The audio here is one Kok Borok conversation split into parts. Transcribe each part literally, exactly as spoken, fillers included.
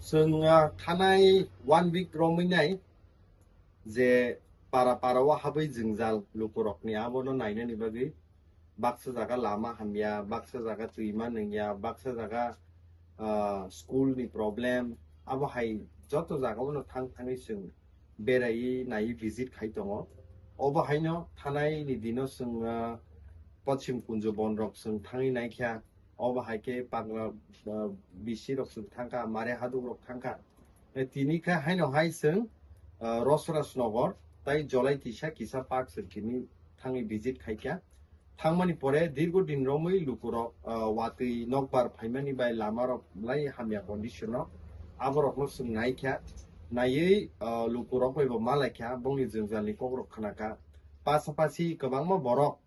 Chwng, ah, thanai one week romwi nai je para para o habwi jwngjal lukurokni abono nainani bagwi baksa jaga lama hamya, baksa jaga twima nungya, baksa jaga, ah, school ni problem, abo hai joto jaga o no thang thangwi chwng beraiwi naiwi visit khai tongo. Obo haino thanai ni dino chwng, ah, Pochim Kunjo Bonrok chwng thangwi naikha. Obo hai khe Pagla, ah, bisi rok chwng thangkha, Mare Haduk rok thangkha. Eh, tini kha haino hai chwng, ah, Rosrasnogor tai Jolai Tisa kisa park chwng tini thangwi visit khaikha. Thangmani pore dirgo din romwi lukurok, ah, watwi nokbar phaimani bai lamarok lai hamya condition o. Aborokno chwng naikha, naiwi, ah, lukurok bai bo malaikha, bongni jwngjalni kokrok khnakha. Pasapasi kwbangma borok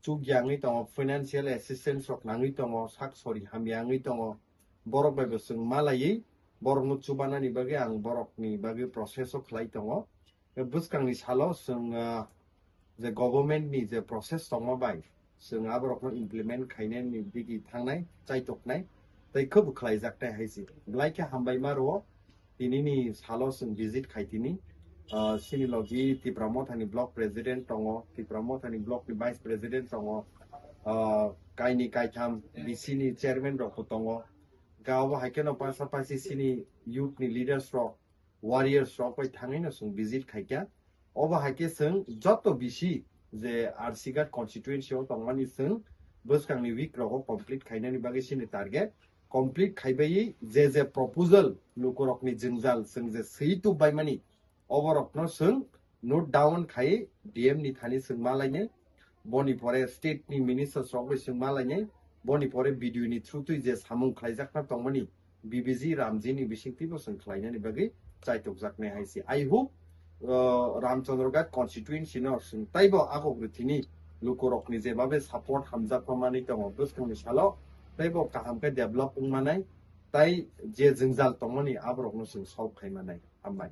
chukya wngwi tongo, financial assistance rok nangwi tongo, sak sori hamya wngwi tongo. Borok bai bo chwng malaiwi borokno chubanani bagwi ang borokni bagwi process o khlai tongo. Bwskangni salo chwng, ah, je government ni je process tongma bai chwng aborokno implement khainani digi thangnai, chaitoknai, tei khwbo khlaijaknai hai se. Belai khe hambai ma rwo, tinini salo chwng visit khai tini. Ah, chini logi Tipra Mothani block president tongo, Tipra Mothani block ni vice president tongo, ah, kaini kaitham B C ni chairman rok bo tongo. Ga obo hai kheno pasapasi chini youth ni leaders rok, warriors rok bai thangwi no chwng visit khaikha. Obo hai khe chwng joto bisi je R C Ghat constituency o tongmani chwng bwskangni week rogo complete khainani bagwi chini target. Complete khaibai je je proposal lukurokni jwngjal chwng je swi tubbaimani, oborokno chwng note down khai D M ni thani chwng malainai, boni pore state ni ministers rok bai chwng malainai, boni pore B D O ni through twi je samung khlaijakna tongmani, B B G Ramji ni bisingtwi bo chwng khlainani bagwi chaitokjaknai hai se. I hope, uh, Ramchandra Ghat constituency no chwng taibo agok rwthini lukurokni jebabe support hamjakma manwi tongo, bwskangni salo taibo kaham khe develop wngmanai, tai je jwngjal tongmani aborokno chwng solve khai manai. Hambai.